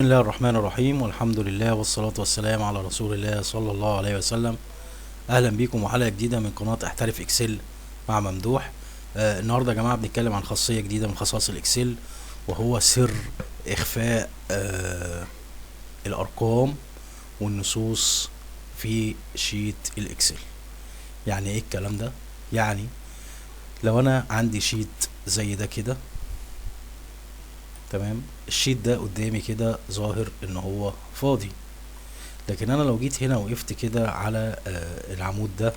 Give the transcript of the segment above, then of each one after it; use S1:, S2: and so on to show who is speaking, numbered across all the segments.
S1: الله الرحمن الرحيم، والحمد لله والصلاة والسلام على رسول الله صلى الله عليه وسلم. اهلا بيكم وحلقة جديدة من قناة احترف Excel مع ممدوح. النهاردة يا جماعة بنتكلم عن خاصية جديدة من خصائص ال Excel، وهو سر اخفاء الارقام والنصوص في sheet ال Excel. يعني ايه الكلام ده؟ يعني لو انا عندي sheet زي ده كده، تمام، ال sheet ده قدامي كده ظاهر ان هو فاضي، لكن انا لو جيت هنا وقفت كده على العمود ده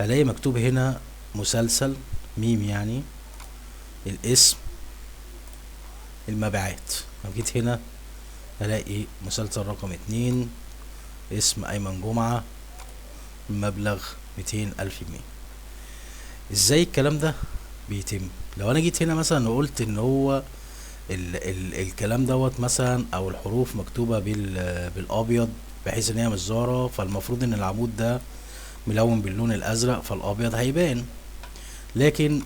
S1: هلاقي مكتوب هنا مسلسل ميم، يعني الاسم المبيعات. لو جيت هنا هلاقي مسلسل رقم 2 اسم ايمن جمعة، مبلغ 200,000 جنيه. ازاي الكلام ده بيتم؟ لو انا جيت هنا مثلا وقلت ان هو الكلام دوت مثلا او الحروف مكتوبة بالابيض بحيث ان هي مش ظاهرة، فالمفروض ان العمود ده ملون باللون الازرق فالابيض هيبان، لكن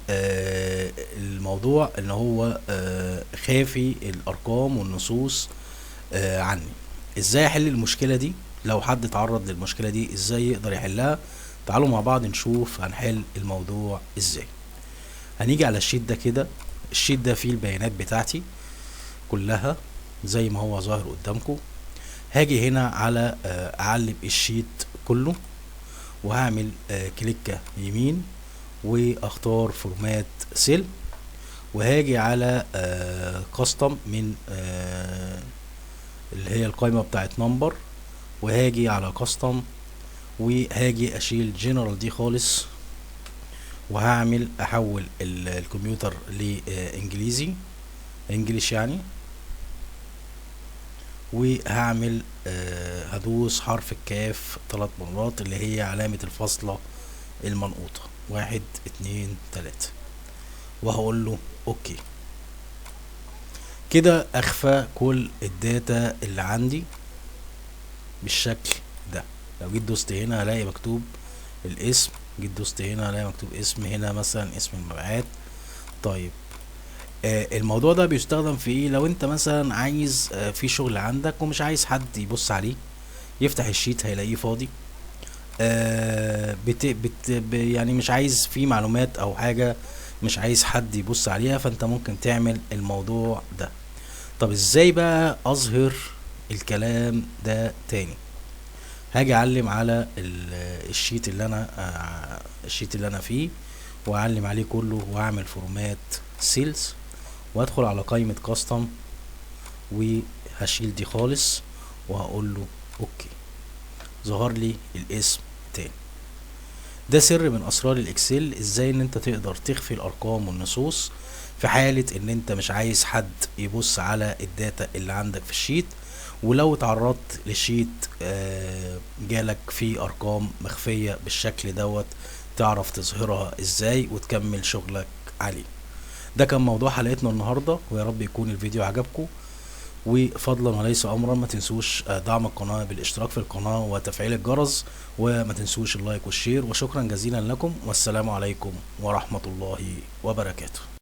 S1: الموضوع ان هو خافي الارقام والنصوص عني. ازاي احل المشكلة دي؟ لو حد اتعرض للمشكلة دي ازاي يقدر يحلها؟ تعالوا مع بعض نشوف هنحل الموضوع ازاي. هنيجي على ال sheet ده كده، ال sheet ده فيه البيانات بتاعتي كلها زي ما هو ظاهر قدامكم. هاجي هنا على اعلم ال sheet كله وهعمل كليكة يمين واختار format cell، وهاجي على custom من اللي هي القايمة بتاعت number، وهاجي على custom وهاجي اشيل جنرال دي خالص، وهعمل احول الكمبيوتر لانجليزي، English يعني، وهعمل هدوس حرف الكاف 3 مرات اللي هي علامة الفاصلة المنقوطة، 1 2 3، وهقول له okay. كده اخفى كل ال data اللي عندي بالشكل ده. لو جيت دوست هنا هلاقي مكتوب الاسم، جيت دوست هنا هلاقي مكتوب اسم، هنا مثلا اسم المبيعات. الموضوع ده بيستخدم في ايه؟ لو انت مثلا عايز في شغل عندك ومش عايز حد يبص عليه، يفتح ال sheet هيلاقيه فاضي، يعني مش عايز فيه معلومات او حاجة، مش عايز حد يبص عليها، فانت ممكن تعمل الموضوع ده. طب ازاي بقى اظهر الكلام ده تاني؟ هاجي اعلم على ال sheet اللي انا فيه، واعلم عليه كله، واعمل format cells، وادخل على قائمة custom، وهشيل دي خالص وهقول له okay. ظهر لي الاسم تاني. ده سر من اسرار ال Excel، ازاي ان انت تقدر تخفي الارقام والنصوص في حالة ان انت مش عايز حد يبص على ال data اللي عندك في ال sheet، ولو اتعرضت ل sheet جالك فيه ارقام مخفية بالشكل دوت تعرف تظهرها ازاي وتكمل شغلك عليه. ده كان موضوع حلقتنا النهاردة، ويا رب يكون الفيديو عجبكم. وفضلا وليس امرا ما تنسوش دعم القناة بالاشتراك في القناة وتفعيل الجرس، وما تنسوش ال like وال share، وشكرا جزيلا لكم، والسلام عليكم ورحمة الله وبركاته.